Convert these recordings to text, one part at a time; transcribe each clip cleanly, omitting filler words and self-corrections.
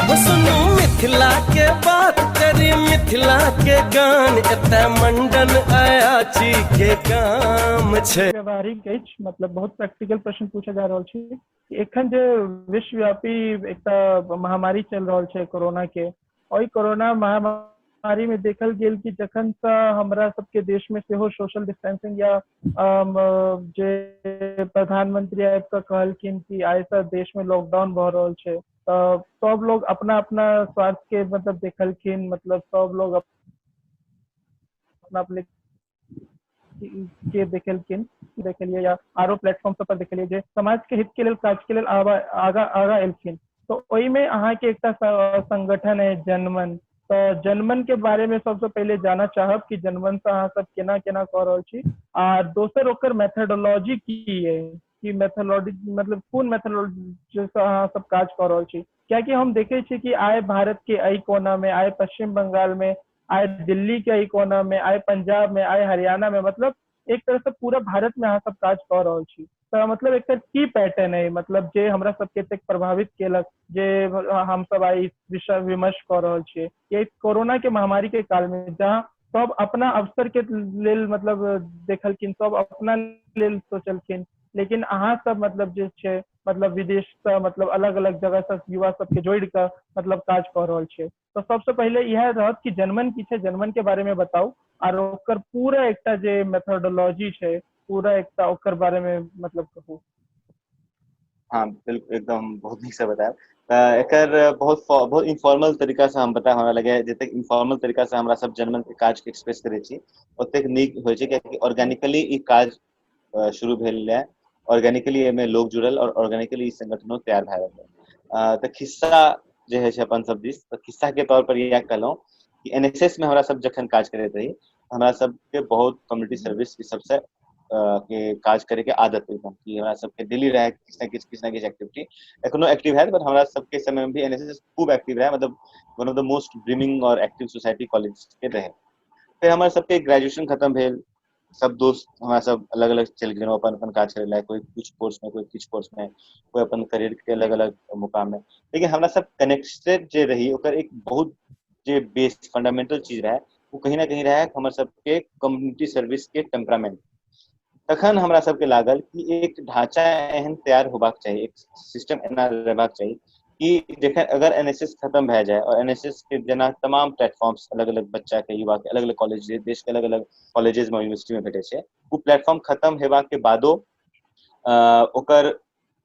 हो सुनू मिथिला के बात करी, मिथिला के गान, एतय मंडन अयाची के काम छै। व्यवहारिक अछि, मतलब बहुत प्रैक्टिकल प्रश्न पूछल जा रहल छै। एखन जे विश्वव्यापी एकटा महामारी चलि रहल छै कोरोना के, ओहि कोरोना महामारी मे देखल गेल कि जखन से हमरा सबके देश में सेहो सोशल डिस्टेंसिंग या जे प्रधानमंत्री आबि कऽ कहलखिन कि आइ से देश में लॉकडाउन भऽ रहल छै, तऽ सब लोग अपना अपना स्वार्थ के मतलब देखलखिन, मतलब सब लोग अपना अपने के देखेलखिन। देखलियै या आरो प्लेटफॉर्म सब पर देखलियै जे समाज के हित के लेल, काज के लेल आगा आगा एलखिन। तऽ ओहिमे अहाँके एकटा संगठन है जनमन, तऽ जनमन के बारे में सबसँ पहिले जानऽ चाहब कि जनमन से अहाँ सब केना केना कऽ रहल छी, आ दोसर ओकर मेथडोलॉजी की अइ, कि मेथोलॉजी मतलब कोन मेथोडोलॉजी से अहाँ सब काज कऽ रहल छी? कियाकि हम देखे छी कि आइ भारत के एहि कोना में, आइ पश्चिम बंगाल में, आइ दिल्ली के एहि कोना में, आइ पंजाब में, आइ हरियाणा में, मतलब एक तरह से पूरा भारत में अहाँ सब काज कऽ रहल छी। तऽ मतलब एकर की पैटर्न है, मतलब जे हमरा सबके एतेक प्रभावित केलक जे हम सब आइ विषय विमर्श कऽ रहल छियै? ये कोरोना के महामारी के काल में जहाँ सब अपना अवसर के लेल मतलब देखलखिन, सब अपना लेल सोचलखिन, लेकिन अहाँ सब मतलब जे छै मतलब विदेश से मतलब अलग अलग जगह से युवा सबके जोड़ि कऽ मतलब काज कऽ रहल छियै। तऽ सबसँ पहिले इएह रहत कि जनमन की छै, जनमन के बारे में बताउ, आर ओकर पूरा एकटा जे मेथोडोलॉजी छै, पूरा एकटा ओकर बारे में मतलब कहू। हाँ, बिल्कुल, एकदम बहुत नीक से बतायब। तऽ एकर बहुत बहुत इनफॉर्मल तरीका से हम बतायब। हमरा लगैए जतेक इनफॉर्मल तरीका से हमरा सब जनमन के काज के एक्सप्रेस करै छी, ओतेक नीक होइ छै, कियाकि ऑर्गेनिकली ई काज शुरू भेल रहै, ऑर्गेनिकली एहिमे लोग जुड़ल और ऑर्गेनिकली ई संगठनो तैयार भए रहल। तऽ खिस्सा जे होइ छै अपन सब दिस, तऽ खिस्सा के तौर पर इएह कहलहुँ कि एनएसएस में हमरा सब जखन काज करैत रही, हमरा सबके बहुत कम्युनिटी सर्विस ई सबसे के काज करे के आदत एकदम कि हमरा सबके डेली रहे किछु ने किछु, किछु ने किछु एक्टिविटी। एखनो एक्टिव है, बट हमरा सबके समय में भी एनएसएस खूब एक्टिव रहे, मतलब one of the most brimming और एक्टिव सोसाइटी कॉलेज के रहे। फिर हमर सबके ग्रेजुएशन खत्म भेल, सब दोस्त हमरा सब अलग अलग चलि गेलहुँ अपन अपन काज करे ला, कोई कुछ कोर्स में, कोई किछु कोर्स में, कोई अपन करियर के अलग अलग मुकाम में। लेकिन हमरा सब कनेक्टेड जे रही, ओकर एक बहुत जे बेस फंडामेंटल चीज रहे, ओ कहीं ना कहीं रहे हमर सबके कम्युनिटी सर्विस के टेम्परामेंट। तखन हमरा सबके लागल कि एक ढांचा एहन तैयार होबाक चाही, एक सिस्टम एना रहबाक चाही कि जखन अगर एनएसएस खत्म भए जाए और एनएसएस के जेना तमाम प्लेटफॉर्म्स अलग अलग बच्चा के, युवा के अलग अलग कॉलेज, देश के अलग अलग कॉलेजेस में, यूनिवर्सिटी में भेटै छै, ओ प्लेटफॉर्म खत्म हेबाक के बादो ओकर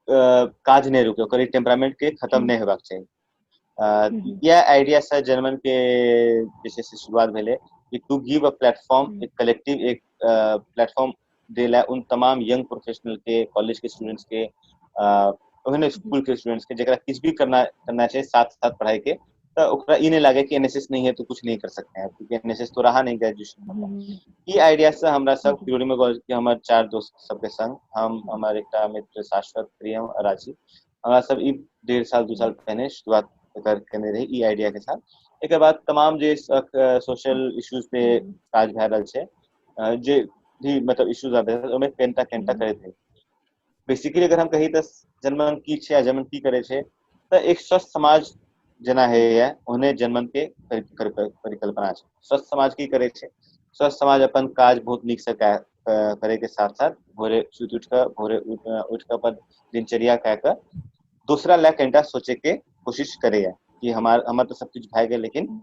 काज नहि रुके, ओकर टेम्परामेंट के खत्म नहि हेबाक चाही। इएह आइडिया से जनमन के जे छै से शुरुआत भेलै कि टू गिव अ प्लेटफॉर्म, एक कलेक्टिव एक प्लेटफॉर्म देला उन तमाम यंग प्रोफेशनल के, कॉलेज के स्टूडेंट्स के, ओहने स्कूल के स्टूडेंट्स के, जकरा किछु भी करना करना छै साथ साथ पढ़ाई के, तऽ ओकरा ई नहि लागे कि एनएसएस नहीं है तो कुछ नहीं कर सकते हैं, क्योंकि एनएसएस तो रहा नहीं ग्रेजुएशन में। ई आइडिया से हमरा सब किरोड़ीमल कॉलेज के हमर चार दोस्त सबके संग, हम, हमर एकटा मित्र शाश्वत, प्रियम, राजीव, हमरा सब ई 1.5 साल 2 साल पहिने शुरुआत एकर केने रही ई आइडिया के साथ। एकर बाद तमाम जे सोशल इश्यूज पे काज भए रहल छै, जे भी मतलब इश्यूज आबै ओहिमे कनिटा कनिटा करैत रही। बेसिकली अगर हम कही तऽ जनमन की छै आ जनमन की करै छै, तऽ एक स्वस्थ समाज जेना होइए ओहने जनमन के परिकल्पना छै। स्वस्थ समाज की करै छै? स्वस्थ समाज अपन काज बहुत नीकसँ करे के साथ साथ भोरे सुति उठि कऽ, भोरे उठि कऽ अपन दिनचर्या कए कऽ दोसरा लए कनिटा सोचै के कोशिश करैया कि हमार हमर तऽ सब किछु भए गेल, लेकिन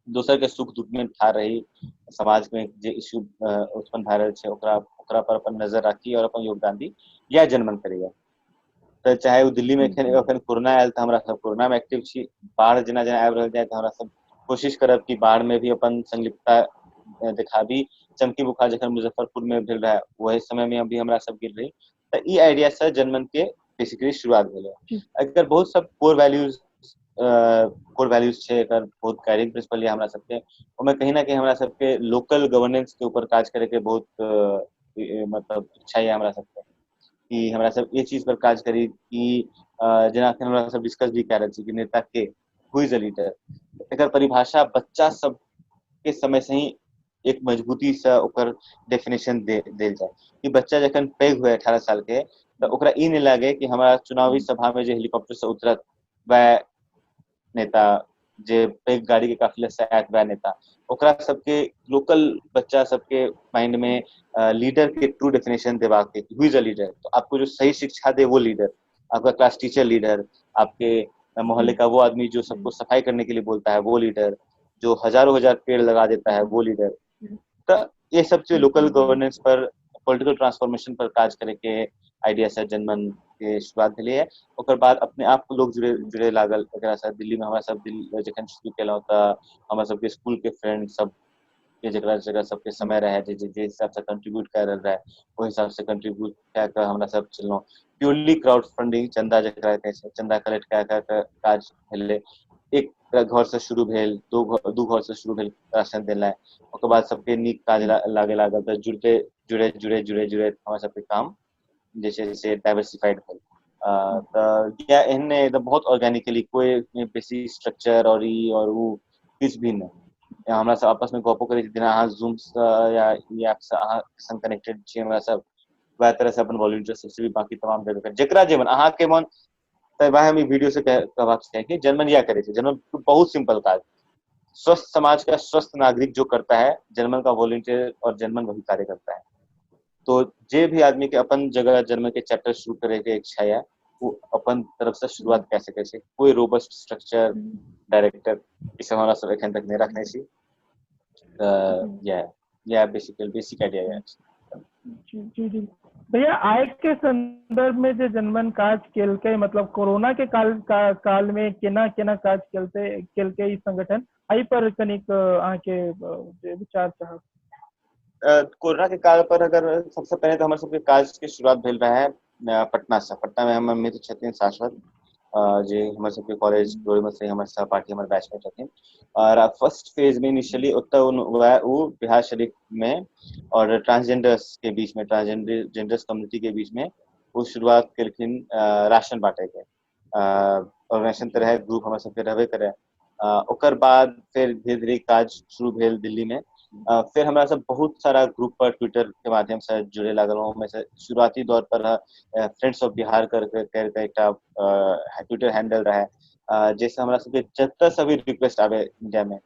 दोसर के सुख दुख में ठाढ़ रही, समाज में जे इश्यू उत्पन्न भए रहल छै ओकरा ओकरा पर अपन नजर राखी और अपन योगदान दी। इएह जनमन करैया। तऽ चाहे ओ दिल्ली में एखन एखन कोरोना आयल तऽ हमरा सब कोरोना में एक्टिव छी, बाढ़ जेना जेना आबि रहल जाय तऽ हमरा सब कोशिश करब कि बाढ़ में भी अपन संलिप्तता देखाबी। चमकी बुखार जखन मुजफ्फरपुर में भेल रहे, वही समय में अभी हमरा सब गेल रही। तऽ ई आइडिया से जनमन के बेसिकली शुरुआत भेलै। एकर बहुत सब कोर वैल्यूज छै, एकर बहुत गाइडिंग प्रिंसिपल यऽ हमरा सबके। ओहिमे कहीं ना कहीं हमरा सबके लोकल गवर्नेंस के ऊपर काज करे के बहुत मतलब इच्छा यऽ हमरा सबके कि हमरा सब ये चीज पर काज करी कि जेना अखन हमरा सब डिस्कस भी कए रहल छी कि नेता के, हु is a leader, एकर परिभाषा बच्चा सब के समय से ही एक मजबूती से ओकर डेफिनेशन दे देल जाय कि बच्चा जखन पैघ हुए 18 साल के, तऽ ओकरा ई नहि लागे कि हमरा चुनावी सभा में जे हेलीकॉप्टर से उतरत वह नेता, जे पैघ गाड़ी के काफिला से आयत वएह नेता, ओकरा सबके लोकल बच्चा सबके माइंड में लीडर के ट्रू डेफिनेशन देबाक के, हु is a leader. तो आपको जो सही शिक्षा दे वो लीडर, आपका क्लास टीचर लीडर, आपके मोहल्ले का वो आदमी जो सबको सफाई करने के लिए बोलता है वो लीडर, जो हजारों हजार पेड़ लगा देता है वो लीडर। तो ये सब चीज लोकल गवर्नेंस पर, पॉलिटिकल ट्रांसफॉर्मेशन पर काज करे के आइडिया से जनमन के शुरुआत भेलै। ओकर बाद अपने आप लोग जुड़े जुड़े लागल एकरा से। दिल्ली में हमरा सब दिल्ली जखन शुरू केलहुँ तऽ हमरा सबके स्कूल के फ्रेंड सब के जकरा जकरा सबके समय रहे, जे जे जे हिसाब से कंट्रीब्यूट कर रहल रहे ओहि हिसाब से कंट्रीब्यूट कए कऽ हमरा सब चललहुँ। प्योरली क्राउड फंडिंग, चंदा जकरा कहै छै, चंदा कलेक्ट कए कए कऽ काज भेलै। एक घर से शुरू भेल, दू घर से शुरू भेल राशन देनाइ, ओकर बाद सबके नीक काज लागे लागल तऽ जुड़ते जुड़े जुड़े जुड़े जुड़े हमरा सबके काम जे छै से डाइवर्सिफाइड भेल। तऽ इएह एहने एकदम बहुत ऑर्गेनिकली, कोइ बेसी स्ट्रक्चर और ई और उ किछु भी नहि। हमरा सब आपस में गपो करै छी, जेना अहाँ जूम से या ई ऐप से अहाँ संग कनेक्टेड छी, हमरा सब वएह तरह से अपन वॉलंटियर सबसे भी बाकी तमाम जगह जेकरा जे मन अहाँके मन। तऽ वएह हम ई वीडियो से कहबाक चाही कि जनमन इएह करै छै। जनमन बहुत सिंपल काज, स्वस्थ समाज का स्वस्थ नागरिक जो करता है, जनमन का वॉलंटियर और जनमन वही कार्य करता है। तो जे भी आदमी के अपन जगह जनमन के चैप्टर शुरू करे के इच्छा है, वो अपन तरफ से शुरुआत कए सकै छै। कोई रोबस्ट स्ट्रक्चर, डायरेक्टर, ई सब हमरा सब एखन तक नहि रखने छी। तऽ इएह इएह बेसिकल बेसिक आइडिया इएह छै। जी जी जी भैया, आय के संदर्भ में जे जनमन काज केलकै, मतलब कोरोना के काल काल में केना केना काज केलकै केलकै ई संगठन, एहि पर कनिक अहाँके जे विचार चाहब। कोरोना के काल पर अगर सबसे पहले तऽ हमर सबके काज के शुरुआत भेल रहे पटना से। पटना में हमर मित्र छथिन शाश्वत, जे हमर सबके कॉलेज में से हमर सहपाठी, हमर बैचमेट छथिन। और फर्स्ट फेज में इनिशियली ओतऽ वएह ओ बिहार शरीफ में और ट्रांसजेंडर्स के बीच में, ट्रांसजेंडर जेंडर्स कम्युनिटी के बीच में ओ शुरुआत केलखिन राशन बांटे के। ऑर्गेनाइजेशन तऽ रहै, ग्रुप हमर सबके रहबे करे। ओकर बाद फेर धीरे धीरे काज शुरू भेल दिल्ली में। फेर हमरा सब बहुत सारा ग्रुप पर ट्विटर के माध्यम से जुड़े लागल। ओहिमे से शुरुआती दौर पर फ्रेंड्स ऑफ बिहार कर के एकटा ट्विटर हैंडल रहे, जैसे हमरा सबके जतऽ से भी रिक्वेस्ट आबे इंडिया में,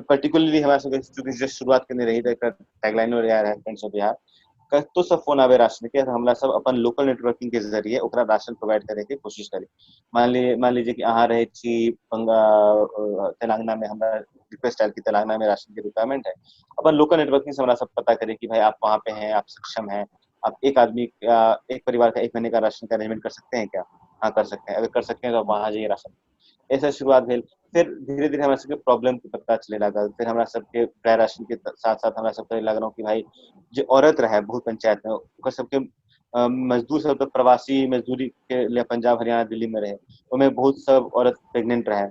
पर्टिकुलरली हमरा सबके चूँकि शुरुआत केने रही तऽ एकर टैगलाइनो रहे फ्रेंड्स ऑफ बिहार, कतौ से फोन आबे राशन के, हमरा सब अपन लोकल नेटवर्किंग के जरिए ओकरा राशन प्रोवाइड करे के कोशिश करी। मान लीजिए कि अहाँ रहै छी तेलंगाना में, हमरा रिक्वेस्ट आयल कि तेलंगाना में राशन के रिक्वायरमेंट है, अपन लोकल नेटवर्किंग से हमरा सब पता करे कि भाई आप वहाँ पे हैं, आप सक्षम हैं, आप एक आदमी का, एक परिवार का एक महीने का राशन का अरेंजमेंट कर सकते हैं क्या? हाँ कर सकते हैं। अगर कर सकते हैं तो आप वहाँ जाइए राशन। ऐसा शुरुआत भेल। फिर धीरे धीरे हमरा सबके प्रॉब्लम के पता चले लागल। फिर हमरा सबके ड्राई राशन के साथ साथ हमरा सब करे लागल कि भाई जे औरत रहे बहुत पंचायत में, ओकर सबके मजदूर सब तऽ प्रवासी मजदूरी के लिए पंजाब, हरियाणा, दिल्ली में रहे, ओहिमे बहुत सब औरत प्रेग्नेंट रहे,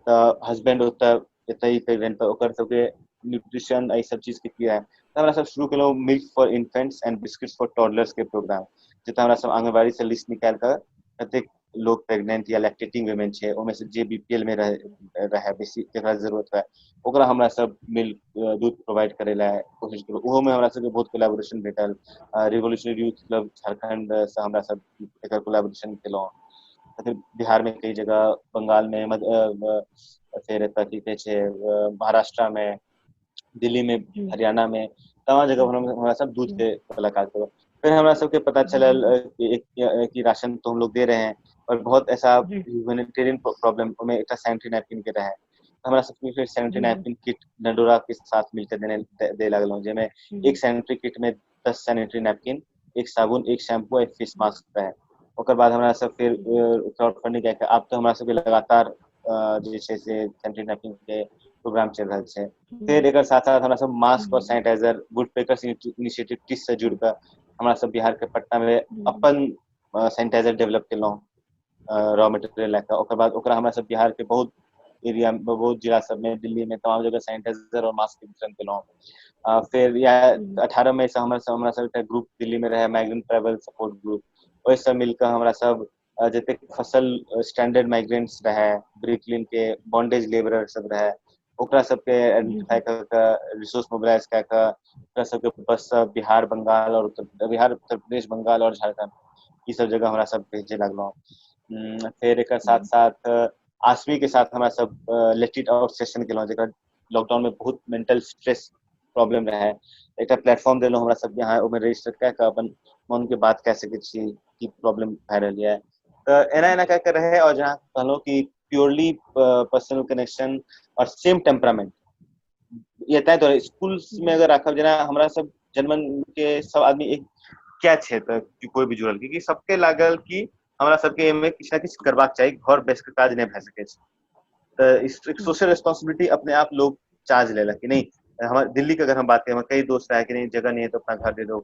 तऽ हस्बैंड ओतऽ एतऽ प्रेग्नेंट, तऽ ओकर सबके न्यूट्रिशन एहि सब चीज के किया। तऽ हमरा सब शुरू केलहुँ milk for infants and biscuits for toddlers के प्रोग्राम, जतऽ हमरा सब आंगनबाड़ी से लिस्ट निकालि कऽ कतेक लोग प्रेग्नेंट या लैक्टेटिंग वुमेन छै, ओहिमे से जे बीपीएल में रहे रहे बेसी जकरा जरूरत है, ओकरा हमरा सब मिल्क दूध प्रोवाइड करे ला कोशिश करू। ओहो में हमरा सबके बहुत कोलैबोरेशन भेटल। रिवोल्यूशनरी यूथ क्लब झारखंड से हमरा सब एकर कोलैबोरेशन केलहुँ। फिर बिहार में कई जगह, बंगाल में, फिर एतऽ की कहै छै महाराष्ट्र में, दिल्ली में, हरियाणा में, तमाम जगह हमरा सब दूध के वाला काज करू। फिर हमरा सबके पता चलल कि राशन तो हम लोग दे रहे हैं और बहुत ऐसा ह्यूमैनिटेरियन प्रॉब्लम, ओहिमे एकटा सैनिटरी नैपकिन के रहे, हमरा सबके फिर सैनिटरी नैपकिन किट डंडोरा के साथ मिलकर देने दे लागलहुँ, जाहिमे एक सैनिटरी किट में 10 सैनिटरी नैपकिन, एक साबुन, एक शैम्पू, एक फेस मास्क रहे। ओकर बाद हमरा सब फिर क्राउड फंडिंग कए के आब तऽ हमरा सबके लगातार जे छै से सैनिटरी नैपकिन के प्रोग्राम चलि रहल छै। फेर एकर साथ साथ हमरा सब मास्क और सैनिटाइजर वुड पेकर्स इनिशिएटिव 30 से जुड़ कऽ हमरा सब बिहार के पटना में अपन सैनिटाइजर डेवलप केलहुँ रॉ मटेरियल लए कऽ। ओकर बाद ओकरा हमरा सब बिहार के बहुत एरिया, बहुत जिला सब में, दिल्ली में तमाम जगह सैनिटाइजर और मास्क के वितरण केलहुँ। फेर इएह 18 में से हमरा सब एकटा ग्रुप दिल्ली में रहे, माइग्रेंट ट्रैवल सपोर्ट ग्रुप, ओहिसँ मिलकऽ हमरा सब जतेक फसल स्टैंडर्ड माइग्रेंट्स रहे, ब्रिकलिन के बॉन्डेज लेबरर सब रहे, ओकरा सबके आइडेंटिफाई कऽ कऽ रिसोर्स मोबिलाइज कए कऽ ओकरा सबके बस सब बिहार, बंगाल और उत्तर बिहार, उत्तर प्रदेश, बंगाल और झारखंड, ई सब जगह हमरा सब भेजे लागलहुँ। फेर एकर साथ साथ आसमी के साथ हमरा सब लेट it out session केलहुँ, जकरा लॉकडाउन में बहुत मेंटल स्ट्रेस प्रॉब्लम रहे, एकटा प्लेटफॉर्म देलहुँ हमरा सबके, अहाँ ओहिमे रजिस्टर कए कऽ अपन मन के बात कए सकै छी की प्रॉब्लम भए रहल यऽ। तऽ एना एना कए कऽ रहै। और जहाँ कहलहुँ कि प्योरली पर्सनल कनेक्शन और सेम टेम्परामेंट, ये ताहि दुआरे स्कूल में अगर राखब, जेना हमरा सब जनमन के सब आदमी एक क्या छै तऽ कोई भी जुड़ल, क्योंकि सबके लागल कि हमरा सबके एहिमे किछु ने किछु करबाक चाही, घर बैस के काज नहि भए सकै छै। तऽ एक सोशल रिस्पॉन्सिबिलिटी अपने आप लोग चार्ज लेलक कि नहीं। हमारे दिल्ली के अगर हम बात करें, हमारे कई दोस्त आए कि नहीं जगह नहीं है तो अपना घर दे दो,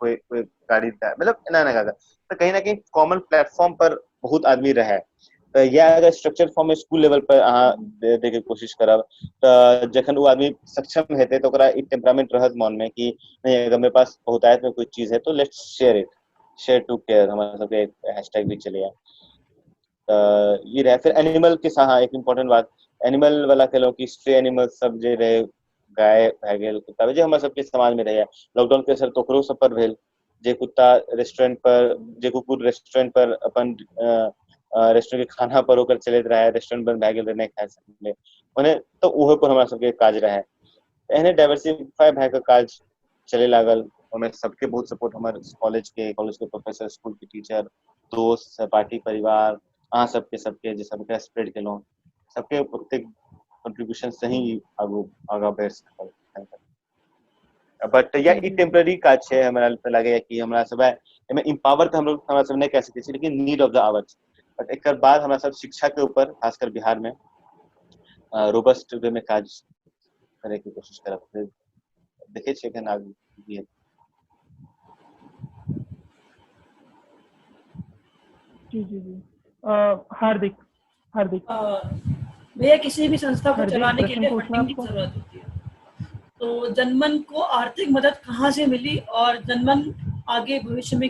कोई कोई गाड़ी, मतलब एना एना का। तो कहीं ना कहीं कॉमन प्लेटफॉर्म पर बहुत आदमी रहे। तऽ यह अगर स्ट्रक्चर फॉर्म में स्कूल लेवल पर अहाँ दे के कोशिश करब तऽ जखन वो आदमी सक्षम हेतै तऽ ओकरा एक टेम्परामेंट रहत मन में कि नहीं अगर मेरे पास बहुतायत में कोई चीज है तो let's share it, share to care, हमारा सबके एक हैशटैग भी चलेगा। तऽ ई रहे। फिर एनिमल के साथ, हाँ एक इम्पोर्टेंट बात एनिमल वाला कहलहुँ कि स्ट्रे एनिमल सब जे रहे, गाय भए गेल, कुत्ता, जे हमर सबके समाज में रहे, लॉकडाउन के असर तऽ ओकरो सब पर भेल। जे कुत्ता रेस्टोरेंट पर, जे कुकुर रेस्टोरेंट पर अपन रेस्टोरेंट के खाना पर ओकर चलैत रहे, रेस्टोरेंट बंद भए गेल रहे, नहि खा सकलै मने, तऽ ओहो पर हमरा सबके काज रहे। एहने डाइवर्सिफाई भए कऽ काज चले लागल। ओहिमे सबके बहुत सपोर्ट, हमर कॉलेज के प्रोफेसर, स्कूल के टीचर, दोस्त, सहपाठी, परिवार, अहाँ सबके सबके जे सबके स्प्रेड केलहुँ, सबके ओतेक कंट्रीब्यूशन से ही आगू आगाँ बढ़ि सकल। बट या ई टेम्पररी काज छै, हमरा लागैया कि हमरा सब एहिमे इम्पावर तऽ हमलोग हमरा सब नहि कए सकै छी, लेकिन नीड ऑफ the our छै। बट एकर बाद हमरा सब शिक्षा के ऊपर खासकर बिहार में रोबस्ट वे में काज करे के कोशिश करब। देखै छियै एखन आगू की हेतै। जी जी जी। हार्दिक, हार्दिक भैया, किसी भी संस्था को चलाने के लिए फंडिंग की जरूरत होती है, तो जनमन को आर्थिक मदद कहाँ से मिली और जनमन आगे भविष्य में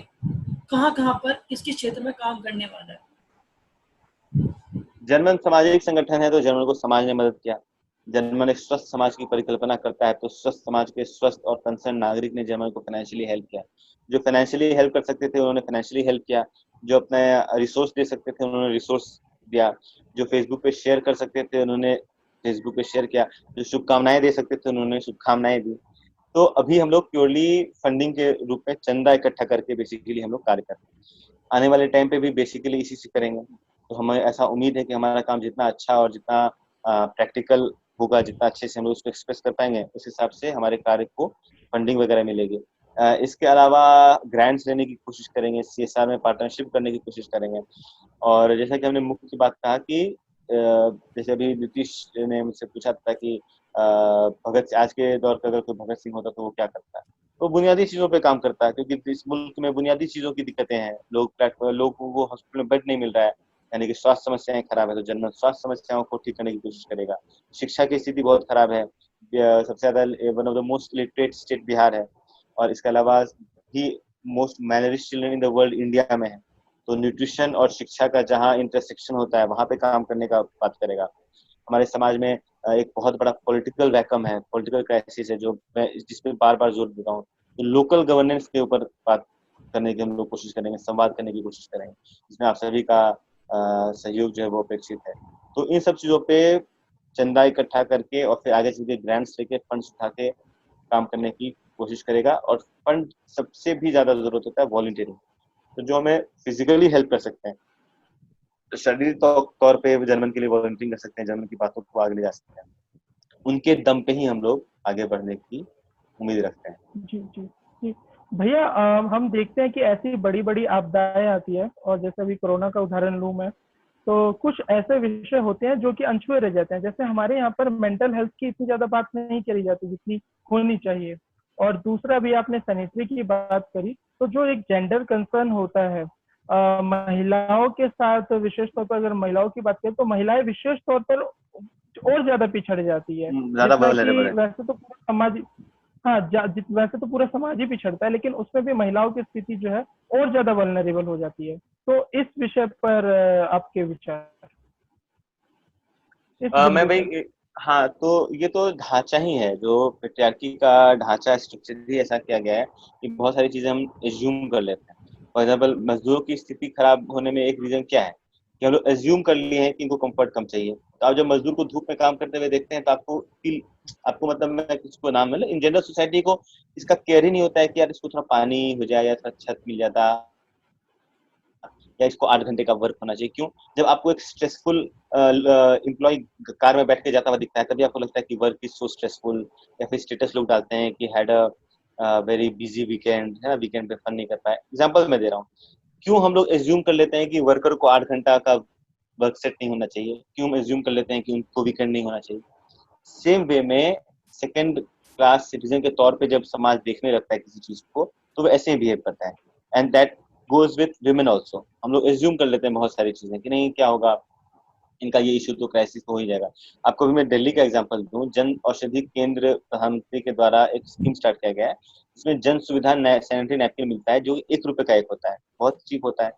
कहाँ कहाँ पर किस किस क्षेत्र में काम करने वाला है? जनमन सामाजिक संगठन है तो जनमन को समाज ने मदद किया। जनमन एक स्वस्थ समाज की परिकल्पना करता है तो स्वस्थ समाज के स्वस्थ और कंसर्न नागरिक ने जनमन को फाइनेंशियली हेल्प किया। जो फाइनेंशियली हेल्प कर सकते थे उन्होंने फाइनेंशियली हेल्प किया, जो अपने रिसोर्स दे सकते थे उन्होंने रिसोर्स दिया, जो फेसबुक पे शेयर कर सकते थे उन्होंने फेसबुक पे शेयर किया, जो शुभकामनाएं दे सकते थे उन्होंने शुभकामनाएं दी। तो अभी हम लोग प्योरली फंडिंग के रूप में चंदा इकट्ठा करके बेसिकली हम लोग कार्य कर रहे हैं। आने वाले टाइम पे भी बेसिकली इसी से करेंगे। तो हमें ऐसा उम्मीद है कि हमारा काम जितना अच्छा और जितना प्रैक्टिकल होगा, जितना अच्छे से हम लोग उसको एक्सप्रेस कर पाएंगे, उस हिसाब से हमारे कार्य को फंडिंग वगैरह मिलेगी। इसके अलावा ग्रांट्स लेने की कोशिश करेंगे, CSR में पार्टनरशिप करने की कोशिश करेंगे। और जैसा कि हमने मुख्य बात कहा कि जैसे अभी नीतीश ने मुझसे पूछा था कि भगत, आज के दौर पर अगर कोई भगत सिंह होता तो वो क्या करता है, तो बुनियादी चीज़ों पे काम करता है, क्योंकि इस मुल्क में बुनियादी चीज़ों की दिक्कतें हैं। लोगों को हॉस्पिटल में बेड नहीं मिल रहा है, यानी कि स्वास्थ्य समस्याएं खराब है, तो जनमन स्वास्थ्य समस्याओं को ठीक करने की कोशिश करेगा। शिक्षा की स्थिति बहुत खराब है, सबसे ज्यादा one of the most literate state Bihar है, और इसके अलावा भी most malnourished children in the world India में है। तो न्यूट्रिशन और शिक्षा का जहाँ इंटरसेक्शन होता है वहाँ पे काम करने का बात करेगा। हमारे समाज में एक बहुत बड़ा पॉलिटिकल वैकम है, पॉलिटिकल क्राइसिस है, जो मैं जिसपे बार बार जोर देता हूँ। तो लोकल गवर्नेंस के ऊपर बात करने की हम लोग कोशिश करेंगे, संवाद करने की कोशिश करेंगे, जिसमें आप सभी का सहयोग जो है वो अपेक्षित है। तो इन सब चीज़ों पे चंदा इकट्ठा करके और फिर आगे चल के ग्रांट्स लेके फंड्स उठा के काम करने की कोशिश करेगा। और फंड सबसे भी ज्यादा जरूरत होता है वॉलंटियरिंग, तो जो हमें फिजिकली हेल्प कर सकते हैं, तो शारीरिक तौर पे जनमन के लिए वॉलंटियरिंग कर सकते हैं, जनमन की बातों को आगे ले जा सकते हैं, उनके दम पे ही हम लोग आगे बढ़ने की उम्मीद रखते हैं। जी जी जी भैया, हम देखते हैं कि ऐसी बड़ी बड़ी आपदाएं आती है, और जैसे अभी कोरोना का उदाहरण लूँ मैं, तो कुछ ऐसे विषय होते हैं जो कि अनछुए रह जाते हैं। जैसे हमारे यहाँ पर मेंटल हेल्थ की इतनी ज्यादा बात नहीं करी जाती जितनी होनी चाहिए। और दूसरा भी आपने सैनिटरी की बात करी, तो जो एक जेंडर कंसर्न होता है महिलाओं के साथ, विशेष तौर पर अगर महिलाओं की बात करें तो महिलाएं विशेष तौर पर और ज्यादा पिछड़ जाती है। वैसे तो पूरा समाज, हाँ, वैसे तो पूरा समाज ही पिछड़ता है, लेकिन उसमें भी महिलाओं की स्थिति जो है और ज्यादा वल्नरेबल हो जाती है। तो इस विषय पर आपके विचार? मैं भाई, हाँ, तो ये तो ढांचा ही है, जो पेट्रियार्की का ढांचा स्ट्रक्चर ही ऐसा किया गया है कि बहुत सारी चीजें हम एज्यूम कर लेते हैं। फॉर एग्जाम्पल, मजदूरों की स्थिति खराब होने में एक रीजन क्या है कि हम लोग एज्यूम कर लिए हैं कि इनको कंफर्ट कम चाहिए। तो आप जब मजदूर को धूप में काम करते हुए देखते हैं तो आपको फील, आपको मतलब मैं किसको नाम मतलब इन जनरल सोसाइटी को इसका केयर ही नहीं होता है कि यार इसको थोड़ा पानी हो जाए या थोड़ा छत मिल जाता या इसको 8 घंटे का वर्क होना चाहिए। क्यों? जब आपको एक स्ट्रेसफुल एम्प्लॉय कार में बैठ के जाता हुआ दिखता है तभी आपको लगता है कि वर्क is so stressful, या फिर स्टेटस लोग डालते हैं कि had a very busy weekend, है ना, वीकेंड पे फन नहीं कर पाए। एग्जाम्पल मैं दे रहा हूँ। क्यों हम लोग एज्यूम कर लेते हैं कि वर्कर को 8 घंटा का वर्क सेट नहीं होना चाहिए? क्यों हम एज्यूम कर लेते हैं कि उनको वीकेंड नहीं होना चाहिए? सेम वे में सेकेंड क्लास सिटीजन के तौर पे जब समाज देखने लगता है किसी चीज को तो वो ऐसे ही बिहेव करता है। And that goes with women also. हम लोग एज्यूम कर लेते हैं बहुत सारी चीजें कि नहीं क्या होगा, इनका ये इशू तो क्राइसिस हो ही जाएगा। आपको भी मैं दिल्ली का एग्जांपल दूं, जन औषधि केंद्र प्रधानमंत्री के द्वारा एक स्कीम स्टार्ट किया गया है जिसमें जन सुविधा सैनिटरी नैपकिन मिलता है जो 1 रुपए का एक होता है, बहुत चीप होता है।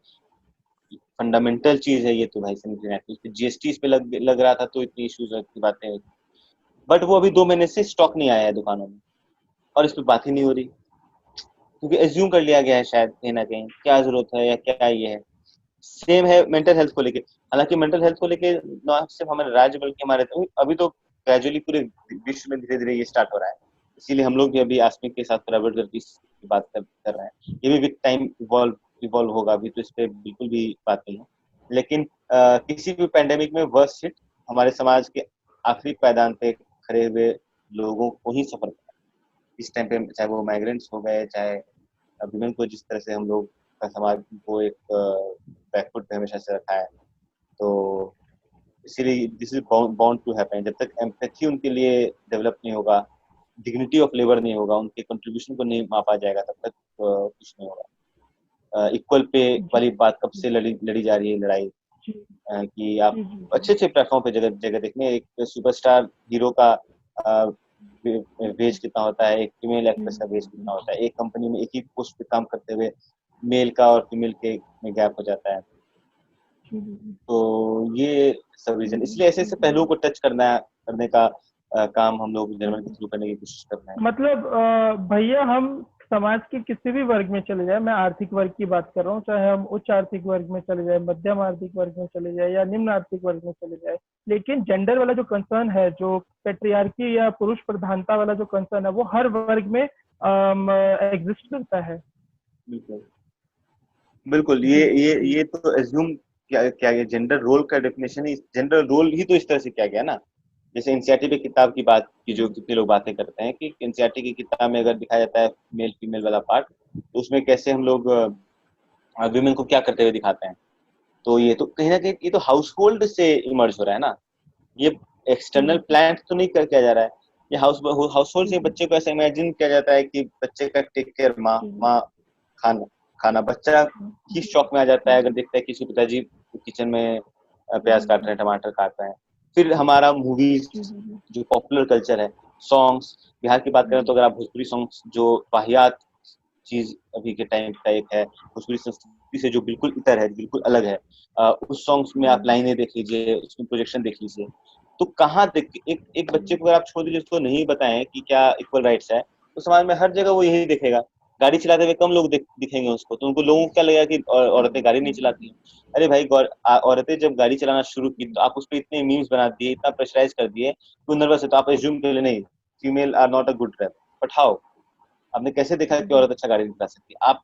फंडामेंटल चीज है ये तो भाई सैनिटरी नैपकिन। जीएसटी इस पे लग रहा था तो इतनी इशूज इतनी बातें होती, बट वो अभी 2 महीने से स्टॉक नहीं आया है दुकानों में और इस पर बात ही नहीं हो रही क्योंकि एज्यूम कर लिया गया है शायद कहीं ना कहीं क्या जरूरत है या क्या ये है। सेम है मेंटल हेल्थ को लेके। हालांकि मेंटल हेल्थ को लेके ना सिर्फ हमारे राज्य बल्कि हमारे अभी तो ग्रेजुअली पूरे विश्व में धीरे धीरे ये स्टार्ट हो रहा है, इसीलिए हम लोग भी अभी आस्मिक के साथ कोलैबोरेट करके इसकी बात कर रहे हैं। ये भी विद टाइम इवॉल्व होगा, अभी तो इस पर बिल्कुल भी बात नहीं है। लेकिन किसी भी पैंडेमिक में वर्स्ट हिट हमारे समाज के आखिरी पायदान पे खड़े हुए लोगों को ही सफर करना इस टाइम पे, चाहे वो माइग्रेंट्स हो गए, चाहे वुमेन को जिस तरह से हम लोग का समाज को एक बैकफुट पे हमेशा से रखा है, तो इसीलिए this is bound to happen. जब तक एम्पैथी उनके लिए डेवलप नहीं होगा, डिग्निटी ऑफ लेबर नहीं होगा, उनके कंट्रीब्यूशन को नहीं मापा जाएगा, तब तक कुछ नहीं होगा। इक्वल पे वाली बात कब से लड़ी जा रही है लड़ाई कि आप अच्छे अच्छे प्लेटफॉर्म पे जगह जगह देखने, एक सुपरस्टार हीरो का वेज कितना होता है, एक फीमेल एक्ट्रेस का वेज कितना होता है, एक कंपनी में एक ही पोस्ट पे काम करते हुए मेल का और फीमेल के में गैप हो जाता है। तो ये सब रीजन, इसलिए ऐसे ऐसे पहलुओं को टच करने का काम हम लोग जर्मन के थ्रू करने की कोशिश कर रहे हैं। मतलब भैया हम समाज के किसी भी वर्ग में चले जाए, मैं आर्थिक वर्ग की बात कर रहा हूँ, चाहे हम उच्च आर्थिक वर्ग में चले जाए, मध्यम आर्थिक वर्ग में चले जाए या निम्न आर्थिक वर्ग में चले जाए, लेकिन जेंडर वाला जो कंसर्न है, जो पेट्रियार्की या पुरुष प्रधानता वाला जो कंसर्न है, वो हर वर्ग में एग्जिस्ट करता है। बिल्कुल बिल्कुल, ये तो एज्यूम क्या गया, जेंडर रोल का डेफिनेशन ही, जेंडर रोल ही तो इस तरह से किया गया ना। जैसे एनसीईआरटी पे किताब की बात की जो कितने लोग बातें करते हैं कि एनसीईआरटी की किताब में अगर दिखाया जाता है मेल फीमेल वाला पार्ट, तो उसमें कैसे हम लोग वुमेन को क्या करते हुए दिखाते हैं, तो ये तो कहीं ना कहीं ये तो हाउस होल्ड से इमर्ज हो रहा है ना, ये एक्सटर्नल प्लान तो नहीं कर किया जा रहा है। ये हाउस होल्ड से बच्चे को ऐसा इमेजिन किया जाता है कि बच्चे का टेक केयर माँ, खाना, बच्चा ही शौक में आ जाता है अगर देखता है किसी पिताजी किचन में प्याज काट रहे हैं, टमाटर काट रहे हैं। फिर हमारा मूवीज जो पॉपुलर कल्चर है, सॉन्ग्स, बिहार की बात करें तो अगर आप भोजपुरी सॉन्ग्स जो वाहियात चीज अभी के टाइम का एक है, भोजपुरी संस्कृति से जो बिल्कुल इतर है, बिल्कुल अलग है, उस सॉन्ग्स में आप लाइनें देख लीजिए, उसमें प्रोजेक्शन देख लीजिए, तो कहाँ देख एक बच्चे को अगर आप छोड़ दीजिए, उसको नहीं बताएं कि क्या इक्वल राइट्स है, तो समाज में हर जगह वो यही देखेगा। गाड़ी चलाते हुए कम लोग दिखेंगे उसको, तो उनको लोगों को क्या लगेगा कि औरतें गाड़ी नहीं चलाती हैं। अरे भाई, औरतें जब गाड़ी चलाना शुरू की तो आप उस पर इतने मीम्स बना दिए, इतना प्रेशराइज कर दिए कि नर्वस है, तो आप एज्यूम कर ले नहीं, female are not a good driver. But how, आपने कैसे देखा कि औरत अच्छा गाड़ी नहीं चला सकती? आप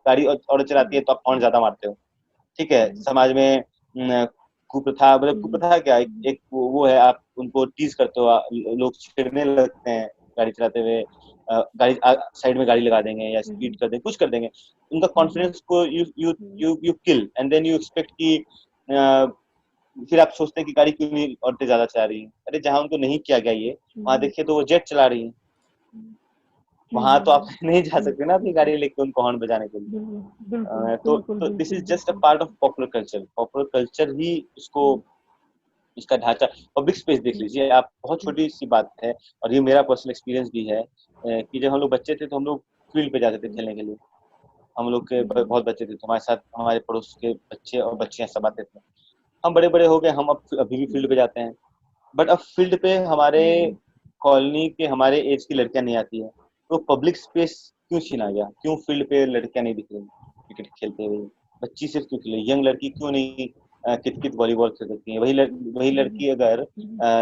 गाड़ी औरत चलाती है तो आप हॉर्न ज्यादा मारते हो, ठीक है। समाज में कुप्रथा, मतलब कुप्रथा क्या, एक वो है, आप उनको टीज करते हो, लोग छेड़ने लगते हैं गाड़ी चलाते हुए, गाड़ी साइड में गाड़ी लगा देंगे या स्पीड कर देंगे, कुछ कर देंगे, उनका कॉन्फिडेंस को you you you you kill and then you expect कि फिर आप सोचते हैं कि गाड़ी क्यों नहीं औरतें ज्यादा चला रही हैं। अरे जहाँ उनको नहीं किया गया ये, वहाँ देखिए तो वो जेट चला रही है, वहां तो आप नहीं जा सकते ना अपनी गाड़ी लेके उनको हॉर्न बजाने के लिए। तो this is just a part of popular culture. Popular culture ही उसको, इसका ढांचा, पब्लिक स्पेस देख लीजिए आप, बहुत छोटी सी बात है और ये मेरा पर्सनल एक्सपीरियंस भी है कि जब हम लोग बच्चे थे तो हम लोग फील्ड पे जाते थे खेलने के लिए, हम लोग के बहुत बच्चे थे तो हमारे साथ हमारे पड़ोस के बच्चे और बच्चियां सब आते थे। हम बड़े बड़े हो गए, हम अब अभी भी फील्ड पे जाते हैं, बट अब फील्ड पे हमारे कॉलोनी के हमारे एज की लड़कियां नहीं आती है। तो पब्लिक स्पेस क्यों छीना गया? क्यों फील्ड पे लड़कियां नहीं दिख रही क्रिकेट खेलते हुए? बच्ची सिर्फ क्यों खेले? यंग लड़की क्यों नहीं कित-कित वॉलीबॉल खेल सकती है। वही लड़की अगर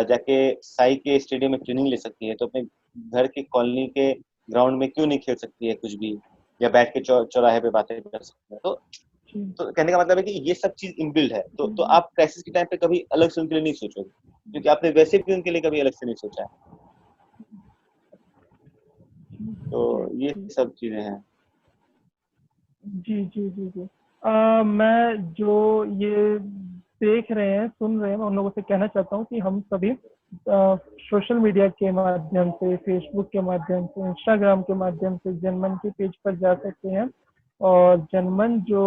जाके साई के स्टेडियम में ट्रेनिंग ले सकती है, तो अपने घर के कॉलोनी के ग्राउंड में क्यों नहीं खेल सकती है कुछ भी, या बैठ के चौराहे पे बातें कर सकती है। तो कहने का मतलब है कि ये सब चीज इनबिल्ड है। तो आप क्राइसिस के टाइम पे कभी अलग से उनके लिए नहीं सोचोगे, क्योंकि आपने वैसे भी उनके लिए कभी अलग से नहीं सोचा है। तो ये सब चीजें हैं। जी जी जी जी। मैं जो ये देख रहे हैं, सुन रहे हैं, मैं उन लोगों से कहना चाहता हूँ कि हम सभी सोशल मीडिया के माध्यम से, फेसबुक के माध्यम से, इंस्टाग्राम के माध्यम से जनमन के पेज पर जा सकते हैं और जनमन जो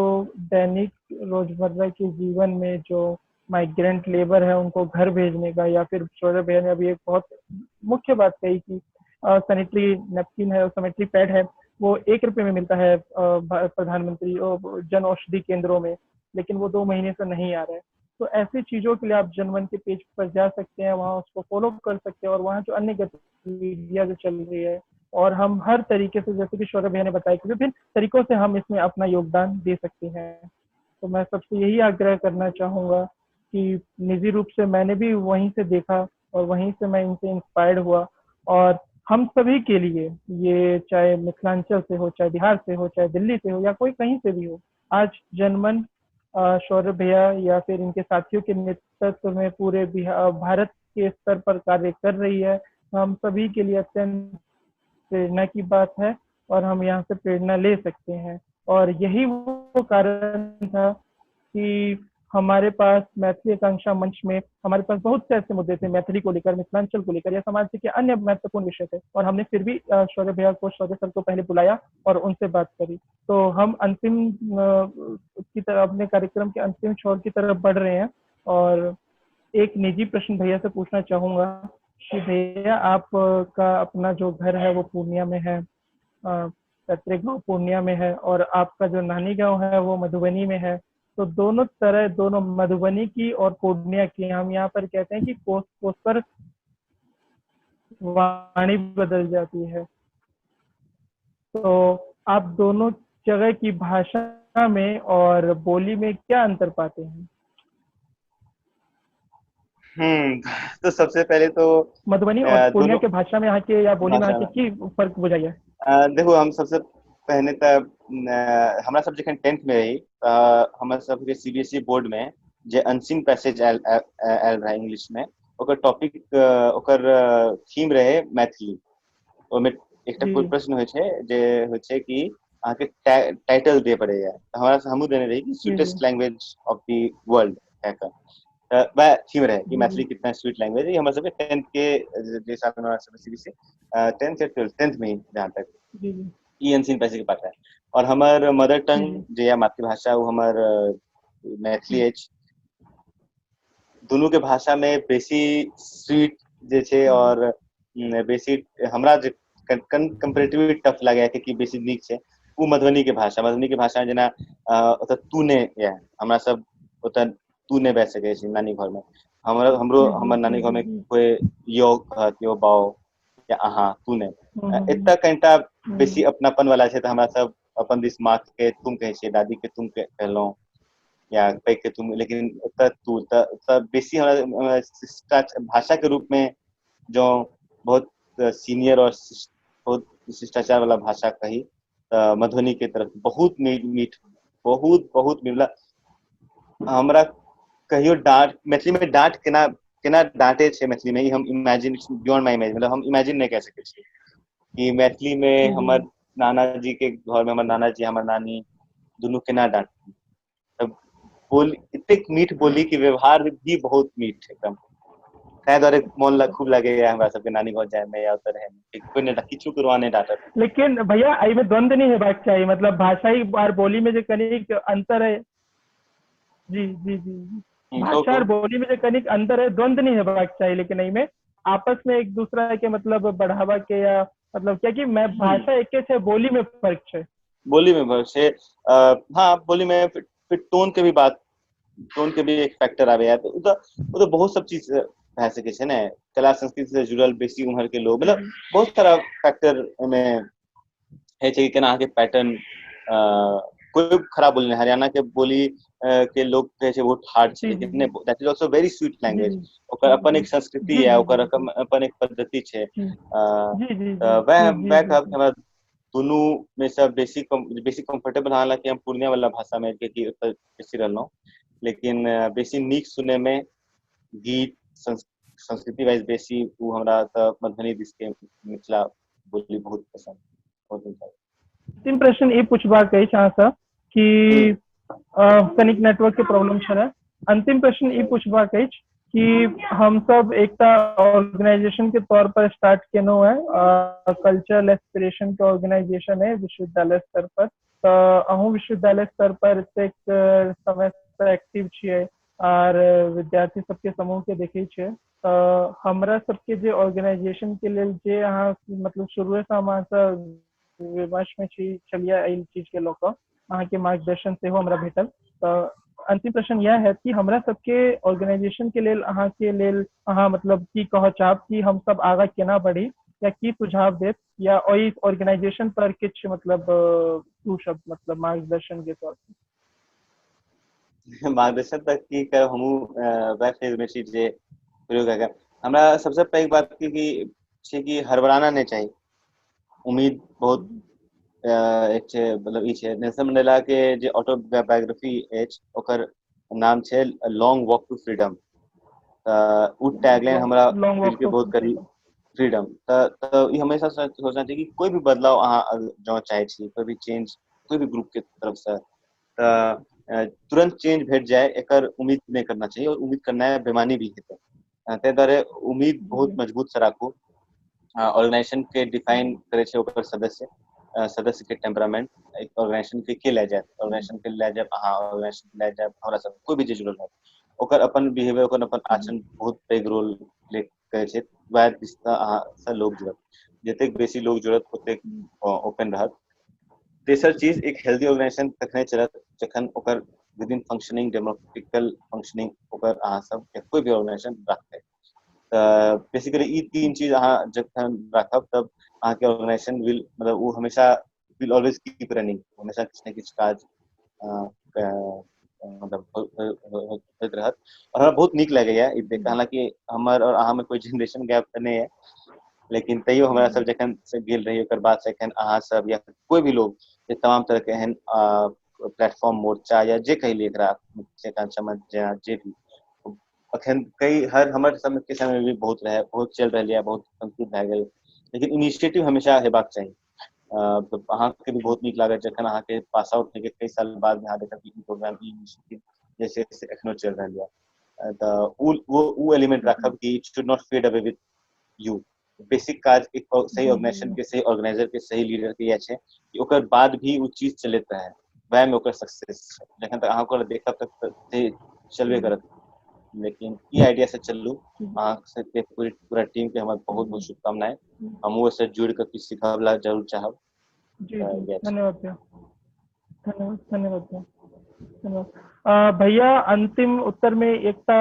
दैनिक रोजमर्रा के जीवन में जो माइग्रेंट लेबर है उनको घर भेजने का, या फिर शौर्य भैया ने अभी एक बहुत मुख्य बात कही कि सैनिटरी नैपकिन है और सैनिटरी पैड है वो 1 रुपये में मिलता है प्रधानमंत्री जन औषधि केंद्रों में, लेकिन वो 2 महीने से नहीं आ रहा है। तो ऐसी चीज़ों के लिए आप जनमन के पेज पर जा सकते हैं, वहाँ उसको फॉलो कर सकते हैं और वहाँ जो अन्य गतिविधियाँ जो चल रही है, और हम हर तरीके से, जैसे कि शौर्य भैया ने बताया कि विभिन्न तरीकों से हम इसमें अपना योगदान दे सकते हैं। तो मैं सबसे यही आग्रह करना चाहूँगा कि निजी रूप से मैंने भी वहीं से देखा और वहीं से मैं इनसे इंस्पायर्ड हुआ, और हम सभी के लिए ये, चाहे मिथिलांचल से हो, चाहे बिहार से हो, चाहे दिल्ली से हो, या कोई कहीं से भी हो, आज जनमन शौर्य भैया या फिर इनके साथियों के नेतृत्व में पूरे भारत के स्तर पर कार्य कर रही है। हम सभी के लिए अत्यंत प्रेरणा की बात है और हम यहाँ से प्रेरणा ले सकते हैं। और यही वो कारण था कि हमारे पास मैथिली आकांक्षा मंच में हमारे पास बहुत से ऐसे मुद्दे थे, मैथिली को लेकर, मिथिलांचल को लेकर, या समाज के अन्य महत्वपूर्ण विषय थे, और हमने फिर भी शौर्य भैया को, शौर्य सर को पहले बुलाया और उनसे बात करी। तो हम अंतिम की तरफ, अपने कार्यक्रम के अंतिम छोर की तरफ बढ़ रहे हैं, और एक निजी प्रश्न भैया से पूछना चाहूँगा कि भैया आपका अपना जो घर है वो पूर्णिया में है, पैतृक गाँव पूर्णिया में है, और आपका जो नानी गाँव है वो मधुबनी में है। तो दोनों तरह, दोनों मधुबनी की और पूर्णिया की, हम यहाँ पर कहते हैं कि कोस कोस पर वाणी बदल जाती है। तो आप दोनों जगह की भाषा में और बोली में क्या अंतर पाते हैं? तो सबसे पहले तो मधुबनी और पूर्णिया के भाषा में यहाँ के या बोली में यहाँ के की फर्क बुझाइए। देखो, हम सबसे पहले तो हमरा सब जखन 10th में रही, हमरा सबके सीबीएसई बोर्ड में जे अनसीन पैसेज आयल रहे इंग्लिश में, ओकर टॉपिक, ओकर थीम रहे मैथिली। ओहिमे एकटा कोई प्रश्न होइ छै जे होइ छै कि अहाँके टाइटल दिए पड़ैया, हमरा हमहूँ देने रही कि sweetest language of the world कह कऽ, तऽ वएह थीम रहे कि मैथिली कितना स्वीट लैंग्वेज है। हमरा सबके 10th के जे साल हमरा सबके सीबीएसई 10th या 12th, 10th में ही जहाँ तक ई अनसीन पैसेज के पाठ है। और हमर मदर टंग जे या मातृभाषा वो हमर मैथिली अछि। दुनू के भाषा में बेसी स्वीट जे छै और बेसी हमरा जे कंपैरेटिवली टफ लागैया कि बेसी नीक छै ओ मधुबनी के भाषा। मधुबनी के भाषा जेना ओतऽ तू ने या, हमरा सब ओतऽ तू नहि बाजि सकै छी नानी घर में। हमरो हमर नानी घर में कोई यो कहत, यो बाओ या अहाँ, तू ने। एतऽ कनिटा बेसी अपनापन वाला छै, तऽ हमरा सब अपन दिस माँ के तुम कहै छियै, दादी के तुम कहलहुँ या पैघ के तुम, लेकिन एतऽ तू। तऽ बेसी हमरा भाषा के रूप में जो बहुत सीनियर और बहुत शिष्टाचार वाला भाषा कही तऽ मधुबनी के तरफ बहुत मीठ, बहुत बहुत मिला। हमरा कहियो डांट, मैथिली में डांट केना केना डांटे छै मैथिली में, हम इमेजिन बियॉन्ड my imagine, मतलब हम इमेजिन नहि कऽ सकै छी कि मैथिली में हमर नानाजी के घर में हमर नानाजी हमर नानी दुनू केना डांटथिन। तब बोली एतेक मीठ बोली कि व्यवहार भी बहुत मीठ एकदम। ताहि दुआरे मोन खूब लगैया हमरा सबके नानी घर जाय में या ओतऽ रहै में, कोई नहि किछु करवा नहि डांटत। लेकिन भैया एहिमे द्वंद्व नहीं हेबाक चाही, मतलब भाषाई और बोली में जे कनिक अंतर है। जी जी जी, भाषा और बोली में जो कनिक अंतर है, द्वंद्व नहीं हेबाक चाही, लेकिन एहिमे आपस में एक दूसरा के मतलब बढ़ावा के या मतलब क्या कि मैं भाषा एके छै, बोली में फर्क छै। बोली में फर्क छै, हाँ बोली में फिर टोन के भी बात, टोन के भी एक फैक्टर आबैया। तो ओ तो बहुत सब चीज भए सकै छै ने, कला संस्कृति से जुड़ल बेसी उम्र के लोग, मतलब बहुत सारा फैक्टर एहिमे होइ छै कि केना अहाँके पैटर्न कोई खराब बोली नहीं, हरियाणा के बोली के लोग कहै छै बहुत हार्ड छै, जी लेकिन जी नहि, that is also very sweet ji language. जी ओकर अपन एक संस्कृति जी है, जी ओकर जी अपन एक पद्धति छै। जी जी जी तऽ जी वएह जी वएह जी कहब जी हमरा दुनू मे से बेसी बेसी कम्फर्टेबल, हालांकि हम पूर्णिया वाला भाषा मे कियाकि ओतऽ बेसी रहलहुँ, लेकिन बेसी नीक सुनै मे गीत संस्कृति वाइज बेसी ओ हमरा तऽ मधुबनी दिस के मिथिला बोली बहुत पसंद, बहुत नीक लागल। अंतिम प्रश्न ई पूछबाक अछि अहाँसँ कि कनिक नेटवर्क के प्रॉब्लम छलै। अंतिम प्रश्न ई पूछबाक अछि कि हमसब एकटा ऑर्गेनाइजेशन के तौर पर स्टार्ट केलहुँ है, कल्चरल एस्पिरेशन के ऑर्गेनाइजेशन है विश्वविद्यालय स्तर पर, तऽ अहूँ विश्वविद्यालय स्तर पर एतेक समय से एक्टिव छियै आर विद्यार्थी सबके समूह के देखै छियै, तऽ हमरा सबके जे ऑर्गेनाइजेशन के लेल जे अहाँ मतलब शुरुए से हम अहाँसँ विमर्श में छी छलियै एहि चीज के लऽ कऽ, अहाँके मार्गदर्शन सेहो हमरा भेटल। तऽ अंतिम प्रश्न यह है कि हमरा सबके ऑर्गेनाइजेशन के लेल अहाँके लेल अहाँ मतलब की कहऽ चाहब कि हम सब आगाँ केना बढ़ी या की सुझाव देब या ओहि ऑर्गेनाइजेशन पर किछु मतलब दू शब्द मतलब मार्गदर्शन के तौर पर। मार्गदर्शन तक की करब, हमहूँ वएह फेज में छी जे प्रयोग हमरा सबसे पैघ बात की छै कि हड़बड़ाना नहि चाही। उम्मीद बहुत एक छै, मतलब ई छै नेल्सन मंडेला के जे ऑटोबायोग्राफी अछि ओकर नाम छै लॉन्ग वॉक टू फ्रीडम। तऽ ओ टैगलाइन हमरा लॉन्ग दिल वॉक के टू बहुत करीब, फ्रीडम। तऽ ई हमेशा सोचना चाही कि कोई भी बदलाव अहाँ जँ चाहै छी, कोई भी चेंज कोई भी ग्रुप के तरफ से, तऽ तुरंत चेंज भेट जाए एकर उम्मीद नहि करना चाही, और उम्मीद करना बेमानी भी हेतै। ताहि दुआरे उम्मीद बहुत मजबूत से राखू। ऑर्गेनाइजेशन के डिफाइन करै छै ओकर सदस्य, सदस्य के टेम्परामेंट। एक ऑर्गेनाइजेशन के लए जायत, ऑर्गेनाइजेशन के लए जायब अहाँ, ऑर्गेनाइजेशन के लए जायब हमरा सब, कोई भी जे जुड़ल रहत ओकर अपन बिहेवियर, ओकर अपन आचरण बहुत पैघ रोल प्ले करै छै। वएह दिस अहाँ से लोग जुड़त, जतेक बेसी लोग जुड़त ओतेक ओपन रहत। तेसर चीज, एक हेल्दी ऑर्गेनाइजेशन तखने चलत जखन ओकर with in functioning, democratical functioning ओकर अहाँ सब या कोई भी ऑर्गेनाइजेशन रखतै। तऽ बेसिकली ई तीन चीज अहाँ जखन राखब तब अहाँके ऑर्गेनाइजेशन will मतलब ओ हमेशा will always keep running, हमेशा किछु ने किछु काज मतलब होइत रहत। और हमरा बहुत नीक लगैया ई देख, हालांकि हमर और अहाँ में कोई जनरेशन गैप तऽ नहि है, लेकिन तैयो हमरा सब जखन से गेल रही ओकर बाद से एखन अहाँ सब या कोई भी लोग जे तमाम तरह के एहन प्लेटफॉर्म मोर्चा या जे कहि एकरा जे भी अखन कई हर हमर समय के समय भी बहुत रहे, बहुत चल रहल है, बहुत कंक्लूड भए गेल, लेकिन इनिशिएटिव हमेशा हेबाक चाही। तऽ अहाँके भी बहुत नीक लागत जखन अहाँके पास आउट होइके कई साल बाद अहाँ देखब कि ई प्रोग्राम, ई इनिशिएटिव जे छै से एखनो चलि रहल यऽ। तऽ ओ एलिमेंट राखब कि it should not fade away with you. Basic काज एक सही ऑर्गेनाइजेशन के, सही ऑर्गेनाइजर के, सही लीडर के इएह छै कि ओकर बाद भी ओ चीज चलैत रहै, वएह में ओकर सक्सेस छै। जखन तक अहाँ ओकर देखब तक चलबे करत। लेकिन ई आइडिया से चलू। अहाँ सबके पूरा टीम के हमर बहुत बहुत शुभकामनाएं। हमहूँ ओहिसँ जुड़ि कऽ किछु सीखब ला जरूर चाहब। जी जी, धन्यवाद भैया, धन्यवाद, धन्यवाद भैया, धन्यवाद भैया। अंतिम उत्तर में एकटा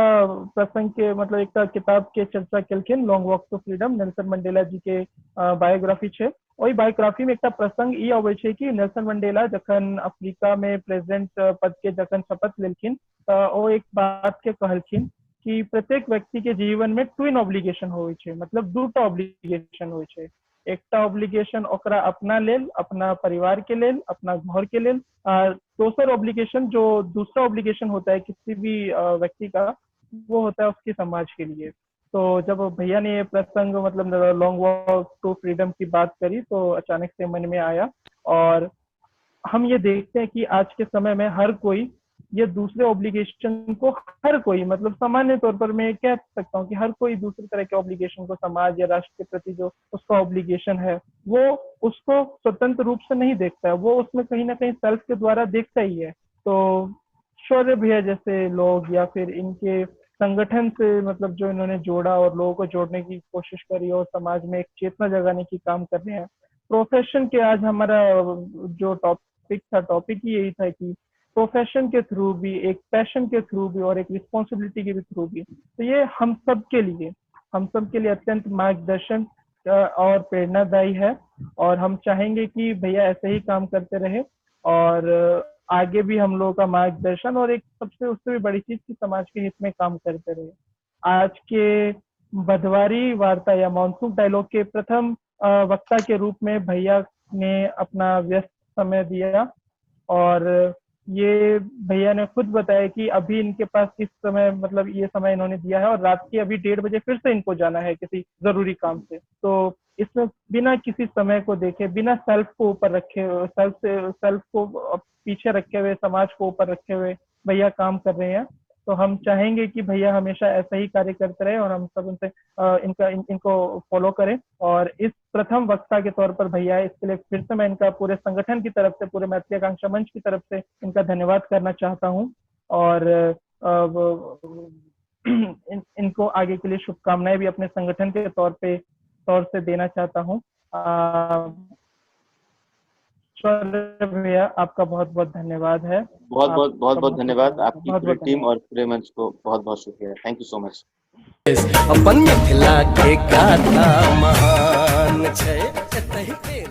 प्रसंग के मतलब एकटा किताब के चर्चा केलखिन, long walk to freedom, Nelson Mandela ji के बायोग्राफी छै। ओहि बायोग्राफी में एकटा प्रसंग ई अबै छै कि नेल्सन मंडेला जखन अफ्रीका में प्रेसिडेंट पद के जखन शपथ लेलखिन तऽ ओ एक बात के कहलखिन कि प्रत्येक व्यक्ति के जीवन में ट्विन ऑब्लिगेशन होइ छै, मतलब दूटा ऑब्लिगेशन होइ छै। एकटा ऑब्लिगेशन ओकरा अपना लेल, अपना परिवार के लेल, अपना घर के लेल, और दोसर ऑब्लिगेशन जो दूसरा ऑब्लिगेशन होता है किसी भी व्यक्ति का, वो होता है उसके समाज के लिए। तो जब भैया ने ये प्रसंग मतलब लॉन्ग वॉक टू फ्रीडम की बात करी तो अचानक से मन में आया। और हम ये देखते हैं कि आज के समय में हर कोई ये दूसरे ऑब्लिगेशन को, हर कोई मतलब सामान्य तौर पर मैं कह सकता हूँ कि हर कोई दूसरे तरह के ऑब्लिगेशन को, समाज या राष्ट्र के प्रति जो उसका ऑब्लिगेशन है वो उसको स्वतंत्र रूप से नहीं देखता है, वो उसमें कहीं ना कहीं सेल्फ के द्वारा देखता ही है। तो शौर्य भैया जैसे लोग या फिर इनके संगठन से मतलब जो इन्होंने जोड़ा और लोगों को जोड़ने की कोशिश करी और समाज में एक चेतना जगाने की काम कर रहे हैं। प्रोफेशन के आज हमारा जो टॉपिक था, टॉपिक ही यही था कि प्रोफेशन के थ्रू भी, एक पैशन के थ्रू भी और एक रिस्पॉन्सिबिलिटी के भी थ्रू भी, तो ये हम सब के लिए अत्यंत मार्गदर्शन और प्रेरणादायी है। और हम चाहेंगे कि भैया ऐसे ही काम करते रहे और आगे भी हम लोगों का मार्गदर्शन और एक सबसे उससे भी बड़ी चीज कि समाज के हित में काम करते रहे। आज के बधवारी वार्ता या मानसून डायलॉग के प्रथम वक्ता के रूप में भैया ने अपना व्यस्त समय दिया और ये भैया ने खुद बताया कि अभी इनके पास इस समय, मतलब ये समय इन्होंने दिया है और रात के अभी 1:30 बजे फिर से इनको जाना है किसी जरूरी काम से। तो इसमें बिना किसी समय को देखे, बिना सेल्फ को ऊपर रखे, सेल्फ को पीछे रखे हुए, समाज को ऊपर रखे हुए भैया काम कर रहे हैं। तो हम चाहेंगे कि भैया हमेशा ऐसा ही कार्य करते रहे और हम सब उनसे इनको फॉलो करें। और इस प्रथम वक्ता के तौर पर भैया, इसके लिए फिर से मैं इनका पूरे संगठन की तरफ से, पूरे मैथिली आकांक्षा मंच की तरफ से इनका धन्यवाद करना चाहता हूँ और इनको आगे के लिए शुभकामनाएं भी अपने संगठन के तौर से देना चाहता हूँ। भैया आपका बहुत बहुत धन्यवाद है। बहुत बहुत बहुत बहुत धन्यवाद आपकी पूरी टीम और पूरे मंच को बहुत बहुत शुक्रिया। Thank you so much. अपन मिथिला के गाथा महान छै।